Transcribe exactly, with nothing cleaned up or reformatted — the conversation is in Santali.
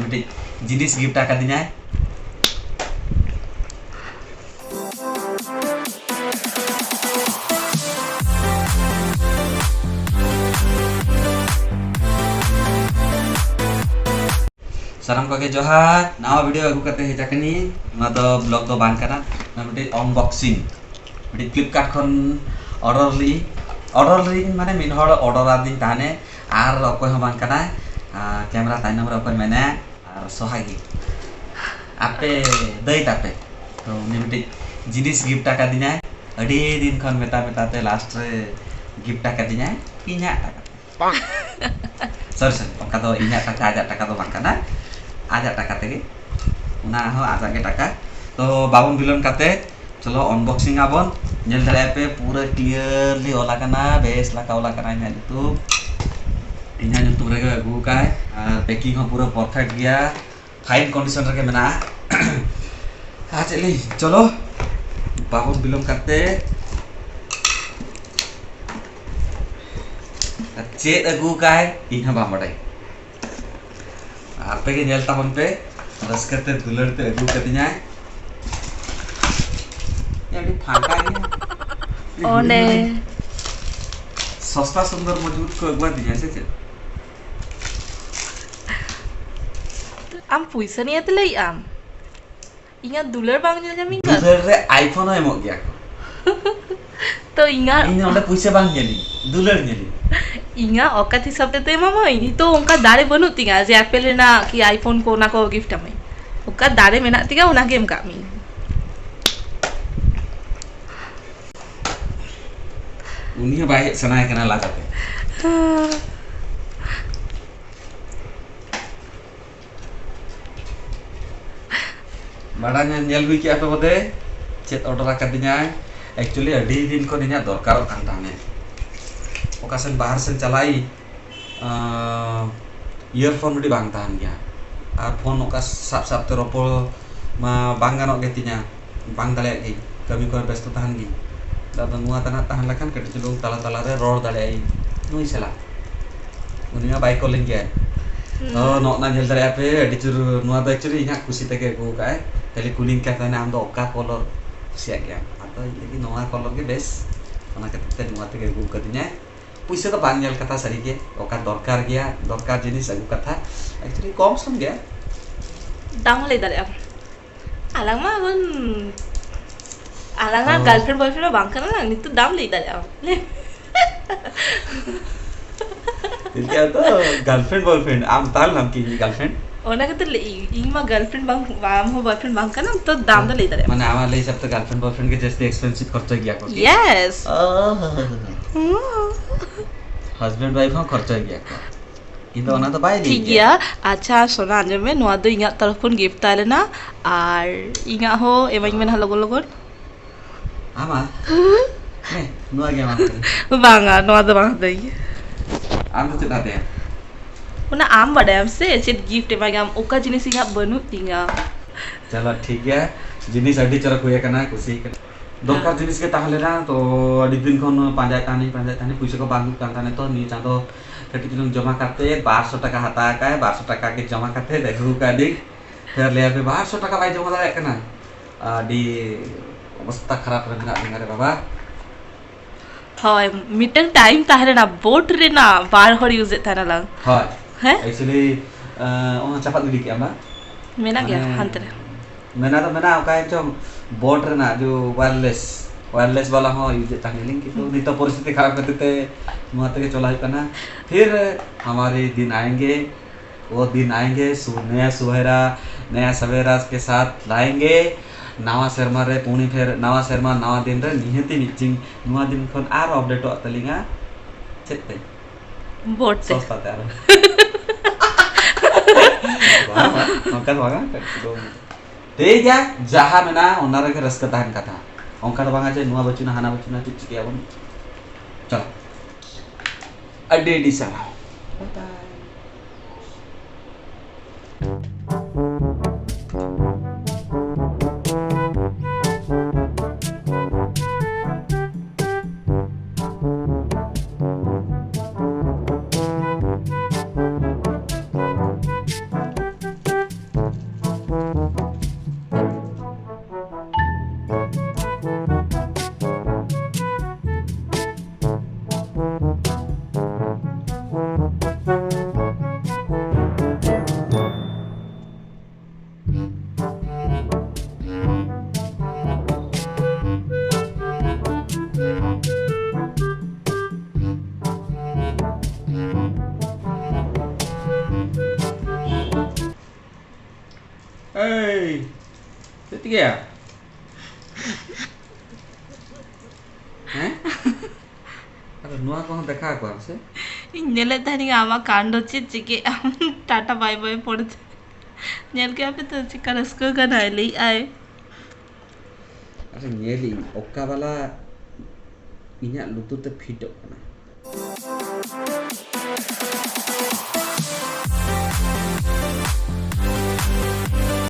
ᱢᱤᱫᱴᱤᱡ ᱡᱤᱱᱤᱥ ᱜᱤᱯᱷᱴ ᱟᱠᱟᱫᱤᱧᱟᱭ᱾ ᱥᱟᱱᱟᱢ ᱠᱚᱜᱮ ᱡᱚᱦᱟᱨ᱾ ᱱᱟᱣᱟ ᱵᱷᱤᱰᱤᱭᱳ ᱟᱹᱜᱩ ᱠᱟᱛᱮ ᱦᱮᱡ ᱟᱠᱟᱱᱟᱹᱧ᱾ ᱱᱚᱣᱟ ᱫᱚ ᱵᱞᱚᱜ ᱫᱚ ᱵᱟᱝ ᱠᱟᱱᱟ, ᱱᱚᱣᱟ ᱢᱤᱫᱴᱤᱡ ᱟᱱᱵᱚᱠᱥᱤᱝ᱾ ᱢᱤᱫᱴᱤᱡ ᱯᱷᱞᱤᱯᱠᱟᱨᱴ ᱠᱷᱚᱱ ᱚᱰᱟᱨ ᱞᱤᱧ ᱚᱰᱟᱨ ᱞᱤᱧ ᱢᱟᱱᱮ ᱢᱤᱫ ᱦᱚᱲ ᱚᱰᱟᱨ ᱟᱹᱫᱤᱧ ᱛᱟᱦᱮᱱᱮ, ᱟᱨ ᱚᱠᱚᱭ ᱦᱚᱸ ᱵᱟᱝ ᱠᱟᱱᱟᱭ᱾ ᱟᱨ ᱠᱮᱢᱮᱨᱟ ᱛᱟᱭᱱᱚᱢ ᱨᱮ ᱚᱠᱚᱭ ᱢᱮᱱᱟᱭᱟ? ᱟᱨ ᱥᱚᱦᱟᱜᱤ, ᱟᱯᱮ ᱫᱟᱹᱭ ᱛᱟᱯᱮ᱾ ᱛᱚ ᱩᱱᱤ ᱢᱤᱫᱴᱤᱡ ᱡᱤᱱᱤᱥ ᱜᱤᱯᱷᱴ ᱟᱠᱟᱫᱤᱧᱟᱭ᱾ ᱟᱹᱰᱤ ᱫᱤᱱ ᱠᱷᱚᱱ ᱢᱮᱛᱟ ᱢᱮᱛᱟ ᱛᱮ ᱞᱟᱥᱴ ᱨᱮ ᱜᱤᱯᱷᱴ ᱟᱠᱟᱫᱤᱧᱟᱭ ᱤᱧᱟᱹᱜ ᱴᱟᱠᱟ ᱛᱮ᱾ ᱥᱚᱨᱤ ᱥᱚᱨᱤ, ᱚᱱᱠᱟ ᱫᱚ ᱤᱧᱟᱹᱜ ᱴᱟᱠᱟ, ᱟᱡᱟᱜ ᱴᱟᱠᱟ ᱫᱚ ᱵᱟᱝ ᱠᱟᱱᱟ, ᱟᱡᱟᱜ ᱴᱟᱠᱟ ᱛᱮᱜᱮ, ᱚᱱᱟ ᱦᱚᱸ ᱟᱡᱟᱜ ᱜᱮ ᱴᱟᱠᱟ᱾ ᱛᱚ ᱵᱟᱵᱚᱱ ᱵᱤᱞᱚᱢ ᱠᱟᱛᱮ ᱪᱚᱞᱚ ᱟᱱᱵᱚᱠᱥᱤᱝ ᱟᱵᱚᱱ᱾ ᱧᱮᱞ ᱫᱟᱲᱮᱭᱟᱜᱼᱟ ᱯᱮ ᱯᱩᱨᱟᱹ ᱠᱞᱤᱭᱟᱨᱞᱤ ᱚᱞ ᱟᱠᱟᱱᱟ, ᱵᱮᱥ ᱞᱮᱠᱟ ᱚᱞ ᱟᱠᱟᱱᱟ ᱤᱧᱟᱹᱜ ᱧᱩᱛᱩᱢ᱾ ᱤᱧᱟᱹᱜ ᱧᱩᱛᱩᱢ ᱨᱮᱜᱮ ᱟᱹᱜᱩ ᱟᱠᱟᱫ, ᱟᱨ ᱯᱮᱠᱤᱝ ᱦᱚᱸ ᱯᱩᱨᱟᱹ ᱯᱟᱨᱯᱷᱮᱠᱴ ᱜᱮᱭᱟ, ᱯᱷᱟᱭᱤᱱ ᱠᱚᱱᱰᱤᱥᱚᱱ ᱨᱮᱜᱮ ᱢᱮᱱᱟᱜᱼᱟ᱾ ᱟᱨ ᱪᱮᱫ ᱞᱤᱧ, ᱪᱚᱞᱚ ᱵᱟᱵᱚᱱ ᱵᱤᱞᱚᱢ ᱠᱟᱛᱮ ᱪᱮᱫ ᱟᱹᱜᱩ ᱟᱠᱟᱫ ᱤᱧ ᱦᱚᱸ ᱵᱟᱝ ᱵᱟᱰᱟᱭ᱾ ᱟᱯᱮ ᱜᱮ ᱧᱮᱞ ᱛᱟᱵᱚᱱ ᱯᱮ, ᱨᱟᱹᱥᱠᱟᱹ ᱛᱮ ᱫᱩᱞᱟᱹᱲ ᱛᱮ ᱟᱹᱜᱩ ᱠᱟᱫᱤᱧᱟᱭ᱾ ᱮ, ᱟᱹᱰᱤ ᱯᱷᱟᱸᱠᱟ ᱜᱮᱭᱟ᱾ ᱚᱸᱰᱮ᱾ ᱥᱚᱥᱛᱟ ᱥᱩᱱᱫᱚᱨ ᱢᱚᱡᱽᱵᱩᱛ ᱠᱚ ᱟᱹᱜᱩᱣᱟᱫᱤᱧᱟ ᱥᱮ ᱪᱮᱫ? ᱟᱢ ᱯᱩᱭᱥᱟᱹ ᱱᱤᱭᱮ ᱛᱮ ᱞᱟᱹᱭ ᱟᱢ? ᱤᱧᱟᱹᱜ ᱫᱩᱞᱟᱹᱲ ᱵᱟᱝ ᱧᱮᱞ ᱧᱟᱢᱤᱧ ᱠᱟᱱ? ᱫᱩᱞᱟᱹᱲ ᱨᱮ ᱟᱭᱯᱷᱳᱱ ᱦᱚᱸ ᱮᱢᱚᱜ ᱜᱮᱭᱟ ᱠᱚ᱾ ᱛᱚ ᱤᱧᱟᱹᱜ ᱤᱧ ᱚᱸᱰᱮ ᱯᱩᱭᱥᱟᱹ ᱵᱟᱝ ᱧᱮᱞᱤᱧ, ᱫᱩᱞᱟᱹᱲ ᱧᱮᱞᱤᱧ᱾ ᱤᱧᱟᱹᱜ ᱚᱠᱟᱛ ᱦᱤᱥᱟᱹᱵ ᱛᱮ ᱛᱚ ᱮᱢᱟᱢᱟᱹᱧ᱾ ᱱᱤᱛᱚᱜ ᱚᱱᱠᱟ ᱫᱟᱲᱮ ᱵᱟᱹᱱᱩᱜ ᱛᱤᱧᱟ ᱡᱮ ᱟᱯᱮᱞ ᱨᱮᱱᱟᱜ ᱠᱤ ᱟᱭᱯᱷᱳᱱ ᱠᱚ ᱚᱱᱟ ᱠᱚ ᱜᱤᱯᱷᱴ ᱟᱢᱟᱹᱧ᱾ ᱚᱠᱟ ᱫᱟᱲᱮ ᱢᱮᱱᱟᱜ ᱛᱤᱧᱟ ᱚᱱᱟ ᱜᱮ ᱮᱢ ᱠᱟᱜ ᱢᱤᱧ᱾ ᱩᱱᱤ ᱦᱚᱸ ᱵᱟᱭ ᱦᱮᱡ ᱥᱟᱱᱟᱭᱮ ᱠᱟᱱᱟ ᱞᱟᱡᱟᱛᱮ᱾ ᱵᱟᱲᱟᱭ ᱧᱮᱞ, ᱧᱮᱞ ᱦᱩᱭ ᱠᱮᱜᱼᱟ ᱯᱮ ᱵᱚᱫᱮ ᱪᱮᱫ ᱚᱰᱟᱨ ᱟᱠᱟᱫᱤᱧᱟᱭ᱾ ᱮᱠᱪᱩᱭᱮᱞᱤ ᱟᱹᱰᱤ ᱫᱤᱱ ᱠᱷᱚᱱ ᱤᱧᱟᱹᱜ ᱫᱚᱨᱠᱟᱨᱚᱜ ᱠᱟᱱ ᱛᱟᱦᱮᱸᱫ᱾ ᱚᱠᱟ ᱥᱮᱱ ᱵᱟᱦᱨᱮ ᱥᱮᱱ ᱪᱟᱞᱟᱜ ᱤᱧ, ᱟᱸ, ᱤᱭᱟᱨᱯᱷᱳᱱ ᱢᱤᱫᱴᱤᱡ ᱵᱟᱝ ᱛᱟᱦᱮᱱ ᱜᱮᱭᱟ᱾ ᱟᱨ ᱯᱷᱳᱱ ᱚᱠᱟ ᱥᱟᱵ ᱥᱟᱵ ᱛᱮ ᱨᱚᱯᱚᱲ ᱢᱟ ᱵᱟᱝ ᱜᱟᱱᱚᱜ ᱜᱮ ᱛᱤᱧᱟ, ᱵᱟᱝ ᱫᱟᱲᱮᱭᱟᱜ ᱜᱤᱧ, ᱠᱟᱹᱢᱤ ᱠᱚᱨᱮ ᱵᱮᱥᱛᱚ ᱛᱟᱦᱮᱱ ᱜᱤᱧ᱾ ᱟᱫᱚ ᱱᱚᱣᱟ ᱛᱟᱱᱟᱜ ᱛᱟᱦᱮᱸ ᱞᱮᱠᱷᱟᱱ ᱠᱟᱹᱴᱤᱡ ᱪᱩᱞᱩᱝ ᱛᱟᱞᱟ ᱛᱟᱞᱟ ᱨᱮ ᱨᱚᱲ ᱫᱟᱲᱮᱭᱟᱜ ᱤᱧ ᱱᱩᱭ ᱥᱟᱞᱟᱜ᱾ ᱩᱱᱤ ᱢᱟ ᱵᱟᱭ ᱠᱚᱞᱤᱧ ᱜᱮᱭᱟ᱾ ᱛᱚ, ᱱᱚᱜᱼᱚ ᱱᱟ ᱧᱮᱞ ᱫᱟᱲᱮᱭᱟᱜᱼᱟ ᱯᱮ, ᱟᱹᱰᱤ ᱡᱳᱨ ᱱᱚᱣᱟ ᱫᱚ actually ᱤᱧᱟᱹᱜ ᱠᱩᱥᱤ ᱛᱮᱜᱮ ᱟᱹᱜᱩ ᱠᱟᱜᱼᱟᱭ᱾ ᱠᱷᱟᱹᱞᱤ ᱠᱩᱞᱤᱧ ᱠᱟᱱ ᱛᱟᱦᱮᱱᱟ, "ᱟᱢ ᱫᱚ ᱚᱠᱟ colour ᱠᱩᱥᱤᱭᱟᱜ ᱜᱮᱭᱟᱢ?" ᱟᱫᱚ ᱤᱧ ᱞᱟᱹᱜᱤᱫ ᱱᱚᱣᱟ colour ᱜᱮ ᱵᱮᱥ, ᱚᱱᱟ ᱠᱷᱟᱹᱛᱤᱨ ᱛᱮ ᱱᱚᱣᱟ ᱛᱮᱜᱮ ᱟᱹᱜᱩ ᱠᱟᱫᱤᱧᱟᱭ᱾ ᱯᱩᱭᱥᱟᱹ ᱫᱚ ᱵᱟᱝ ᱧᱮᱞ ᱠᱟᱛᱷᱟ, ᱥᱟᱹᱨᱤ ᱜᱮ ᱚᱠᱟ ᱫᱚᱨᱠᱟᱨ ᱜᱮᱭᱟ, ᱫᱚᱨᱠᱟᱨ ᱡᱤᱱᱤᱥ ᱟᱹᱜᱩ ᱠᱟᱛᱷᱟ, actually ᱠᱚᱢ ᱥᱚᱢ ᱜᱮᱭᱟ᱾ ᱫᱟᱢ ᱦᱚᱸ ᱞᱟᱹᱭ ᱫᱟᱲᱮᱭᱟᱜᱼᱟ᱾ ᱟᱞᱟᱝ ᱢᱟ ᱮᱢᱚᱱ, ᱟᱞᱟᱝ ᱢᱟ ᱚ᱾ Girlfriend boyfriend ᱢᱟ ᱵᱟᱝ ᱠᱟᱱᱟ ᱞᱟᱝ, ᱱᱤᱛᱚᱜ ᱫᱟᱢ ᱞᱟᱹᱭ ᱫᱟᱲᱮᱭᱟᱜᱼᱟ᱾ ᱴᱷᱤᱠ ᱜᱮᱭᱟ ᱛᱚ, girlfriend boyfriend, ᱟᱢ ᱛᱟᱦᱞᱮ ᱟᱢ ᱠᱤ ᱤᱧ girlfriend? ᱚᱱᱟ ᱠᱷᱟᱹᱛᱤᱨ ᱞᱟᱹᱭ ᱤᱧ, ᱤᱧ ᱢᱟ girlfriend ᱵᱟᱝ, ᱟᱢ ᱦᱚᱸ boyfriend ᱵᱟᱝ ᱠᱟᱱᱟᱢ, ᱛᱚ ᱫᱟᱢ ᱫᱚ ᱞᱟᱹᱭ ᱫᱟᱲᱮᱭᱟᱜᱼᱟ᱾ ᱢᱟᱱᱮ ᱟᱢᱟᱜ ᱞᱟᱹᱭ ᱦᱤᱥᱟᱹᱵ ᱛᱮ girlfriend boyfriend ᱜᱮ ᱡᱟᱹᱥᱛᱤ expensive ᱠᱷᱚᱨᱪᱟ ᱜᱮᱭᱟ ᱠᱚ ᱠᱤ? Yes. ᱚ᱾ Husband wife ᱦᱚᱸ ᱠᱷᱚᱨᱪᱟ ᱜᱮᱭᱟ ᱠᱚ, ᱠᱤᱱᱛᱩ ᱚᱱᱟ ᱫᱚ ᱵᱟᱭ ᱞᱟᱹᱭ ᱴᱷᱤᱠ ᱜᱮᱭᱟ᱾ ᱜᱮᱭᱟ᱾ ᱟᱪᱪᱷᱟ ᱥᱳᱱᱟ, ᱟᱸᱡᱚᱢ ᱢᱮ, ᱱᱚᱣᱟ ᱫᱚ ᱤᱧᱟᱹᱜ ᱛᱚᱨᱚᱯ ᱠᱷᱚᱱ gift ᱛᱟᱦᱮᱸ ᱞᱮᱱᱟ, ᱟᱨ ᱤᱧᱟᱹᱜ ᱦᱚᱸ ᱮᱢᱟᱹᱧ ᱢᱮ ᱱᱟᱦᱟᱜ ᱞᱚᱜᱚᱱ ᱞᱚᱜᱚᱱ᱾ ᱟᱢᱟ? ᱦᱮᱸ, ᱱᱚᱣᱟ ᱜᱮ ᱟᱢᱟᱜ ᱠᱟᱱᱟ᱾ ᱵᱟᱝᱟ, ᱱᱚᱣᱟ ᱫᱚ ᱵᱟᱝ ᱦᱟᱛᱟᱣ ᱜᱮ᱾ ᱟᱢ ᱫᱚ ᱪᱮᱫ ᱦᱟᱛᱟᱭᱟ? ᱚᱱᱟ ᱟᱢ ᱵᱟᱰᱟᱭᱟᱢ ᱥᱮ ᱪᱮᱫ gift ᱮᱢᱟᱭ ᱜᱮᱭᱟᱢ, ᱚᱠᱟ ᱡᱤᱱᱤᱥ ᱤᱧᱟᱹᱜ ᱵᱟᱹᱱᱩᱜ ᱛᱤᱧᱟ᱾ ᱪᱚᱞᱚ ᱴᱷᱤᱠ ᱜᱮᱭᱟ, ᱡᱤᱱᱤᱥ ᱟᱹᱰᱤ ᱪᱚᱨᱚᱠ ᱦᱩᱭ ᱟᱠᱟᱱᱟ, ᱠᱩᱥᱤ ᱟᱠᱟᱱᱟ᱾ ᱫᱚᱨᱠᱟᱨ ᱦᱮᱸ᱾ ᱡᱤᱱᱤᱥ ᱜᱮ ᱛᱟᱦᱮᱸ ᱞᱮᱱᱟ, ᱛᱚ ᱟᱹᱰᱤ ᱫᱤᱱ ᱠᱷᱚᱱ ᱯᱟᱸᱡᱟᱭᱮᱫ ᱛᱟᱦᱮᱱᱤᱧ, ᱯᱟᱸᱡᱟᱭᱮᱫ ᱛᱟᱦᱮᱱᱤᱧ, ᱯᱩᱭᱥᱟᱹ ᱠᱚ ᱵᱟᱝ ᱦᱩᱭᱩᱜ ᱠᱟᱱ ᱛᱟᱦᱮᱱᱟ, ᱛᱚ ᱱᱤᱭᱟᱹ ᱪᱟᱸᱫᱚ ᱠᱟᱹᱴᱤᱡ ᱪᱩᱞᱩᱝ ᱡᱚᱢᱟ ᱠᱟᱛᱮ ᱵᱟᱨᱥᱚ ᱴᱟᱠᱟ ᱦᱟᱛᱟᱣ ᱟᱠᱟᱫ, ᱵᱟᱨᱥᱚ ᱴᱟᱠᱟ ᱜᱮ ᱡᱚᱢᱟ ᱠᱟᱛᱮ ᱟᱹᱜᱩ ᱟᱠᱟᱫᱤᱧ᱾ ᱯᱷᱮᱨ ᱞᱟᱹᱭ ᱟᱯᱮ ᱵᱟᱨᱥᱚ ᱴᱟᱠᱟ ᱵᱟᱭ ᱡᱚᱢᱟ ᱫᱟᱲᱮᱭᱟᱜ ᱠᱟᱱᱟ, ᱟᱹᱰᱤ ᱚᱵᱚᱥᱛᱟ ᱠᱷᱟᱨᱟᱯ ᱨᱮ ᱢᱮᱱᱟᱜ ᱞᱤᱧᱟ ᱨᱮ ᱵᱟᱵᱟ᱾ ᱦᱳᱭ, ᱢᱤᱫᱴᱟᱝ time ᱛᱟᱦᱮᱸ ᱞᱮᱱᱟ, boat ᱨᱮᱱᱟᱜ ᱵᱟᱨ ᱦᱚᱲ use ᱮᱫ ᱛᱟᱦᱮᱱᱟ ᱞᱟᱝ᱾ ᱦᱳᱭ᱾ ᱦᱮᱸ? Actually, ᱟᱸ, ᱚᱱᱟ ᱪᱟᱯᱟᱫ ᱜᱤᱰᱤ ᱠᱮᱜᱼᱟ ᱵᱟᱝ? ᱢᱮᱱᱟᱜ ᱜᱮᱭᱟ ᱢᱟᱱᱮ, ᱦᱟᱱᱛᱮ ᱨᱮ᱾ ᱢᱮᱱᱟᱜ ᱫᱚ ᱢᱮᱱᱟᱜᱼᱟ, ᱚᱠᱟ ᱪᱚᱝ boat ᱨᱮᱱᱟᱜ ᱡᱚ wireless, wireless ᱵᱟᱞᱟ ᱦᱚᱸ use ᱮᱫ ᱛᱟᱦᱮᱸ ᱞᱤᱧ, ᱠᱤᱱᱛᱩ ᱦᱩᱸ᱾ ᱱᱤᱛᱚᱜ ᱯᱚᱨᱤᱥᱛᱷᱤᱛᱤ ᱠᱷᱟᱨᱟᱯ ᱠᱷᱟᱹᱛᱤᱨ ᱛᱮ ᱱᱚᱣᱟ ᱛᱮᱜᱮ ᱪᱚᱞᱟ ᱦᱩᱭᱩᱜ ᱠᱟᱱᱟ᱾ ᱯᱷᱤᱨ ᱦᱟᱢᱟᱨᱮ ᱫᱤᱱ ᱟᱭᱮᱸᱜᱮ, ᱣᱳ ᱫᱤᱱ ᱟᱭᱮᱸᱜᱮ, ᱥᱩ-, ᱱᱟᱭᱟ ᱥᱩᱦᱮᱨᱟ, ᱱᱟᱭᱟ ᱥᱟᱵᱮᱨᱟ ᱠᱮ ᱥᱟᱛᱷ ᱞᱟᱭᱮᱸᱜᱮ, ᱱᱟᱣᱟ ᱥᱮᱨᱢᱟ ᱨᱮ ᱯᱩᱱᱤ ᱯᱷᱮᱨ, ᱱᱟᱣᱟ ᱥᱮᱨᱢᱟ, ᱱᱟᱣᱟ ᱫᱤᱱ ᱨᱮ ᱱᱤᱦᱟᱹᱛᱤ ᱢᱤᱫ ᱪᱤᱝ ᱱᱚᱣᱟ ᱫᱤᱱ ᱠᱷᱚᱱ ᱟᱨᱚ updateᱚᱜ ᱛᱟᱹᱞᱤᱧᱟ᱾ ᱪᱮᱫ ᱛᱮ? Boat ᱛᱮ᱾ ᱥᱚᱥᱛᱟ ᱛᱮ ᱟᱨᱚ᱾ ᱵᱟᱝ, ᱵᱟᱝ, ᱚᱱᱠᱟ ᱫᱚ ᱵᱟᱝᱟ, ᱠᱟᱹᱴᱤᱡ ᱫᱚ᱾ ᱴᱷᱤᱠ ᱜᱮᱭᱟ, ᱡᱟᱦᱟᱸ ᱢᱮᱱᱟᱜᱼᱟ, ᱚᱱᱟ ᱨᱮᱜᱮ ᱨᱟᱹᱥᱠᱟᱹ ᱛᱟᱦᱮᱱ ᱠᱟᱛᱷᱟ᱾ ᱚᱱᱠᱟ ᱫᱚ ᱵᱟᱝᱟ ᱡᱮ ᱱᱚᱣᱟ ᱵᱟᱹᱪᱩᱜᱼᱟ, ᱦᱟᱱᱟ ᱵᱟᱹᱪᱩᱜᱼᱟ, ᱪᱮᱫ ᱪᱤᱠᱟᱹᱭᱟᱵᱚᱱ? ᱪᱚᱞᱚ᱾ ᱟᱹᱰᱤ ᱟᱹᱰᱤ ᱥᱟᱨᱦᱟᱣ᱾ Bye bye. ᱮᱭ, ᱪᱮᱫ ᱪᱤᱠᱟᱹᱭᱟ? ᱦᱮᱸ? ᱟᱨ ᱱᱚᱣᱟ ᱠᱚᱦᱚᱸ ᱫᱮᱠᱷᱟᱣ ᱠᱚᱣᱟᱢ ᱥᱮ? ᱤᱧ ᱧᱮᱞᱮᱫ ᱛᱟᱦᱮᱱᱤᱧ ᱟᱢᱟᱜ ᱠᱟᱱᱰ ᱪᱮᱫ ᱪᱤᱠᱟᱹᱜᱼᱟ᱾ ᱴᱟᱴᱟ ᱵᱟᱭ ᱵᱟᱭ ᱯᱚᱨᱮ ᱛᱮ᱾ ᱧᱮᱞ ᱠᱮᱜᱼᱟ ᱯᱮ ᱛᱚ ᱪᱮᱫᱠᱟ ᱨᱟᱹᱥᱠᱟᱹ ᱠᱟᱱᱟᱭ, ᱞᱟᱹᱭᱮᱫ ᱟᱭ᱾ ᱟᱪᱪᱷᱟ, ᱧᱮᱞᱤᱧ ᱚᱠᱟ ᱵᱟᱞᱟ ᱤᱧᱟᱹᱜ ᱞᱩᱛᱩᱨ ᱛᱮ ᱯᱷᱤᱴᱚᱜ ᱠᱟᱱᱟ᱾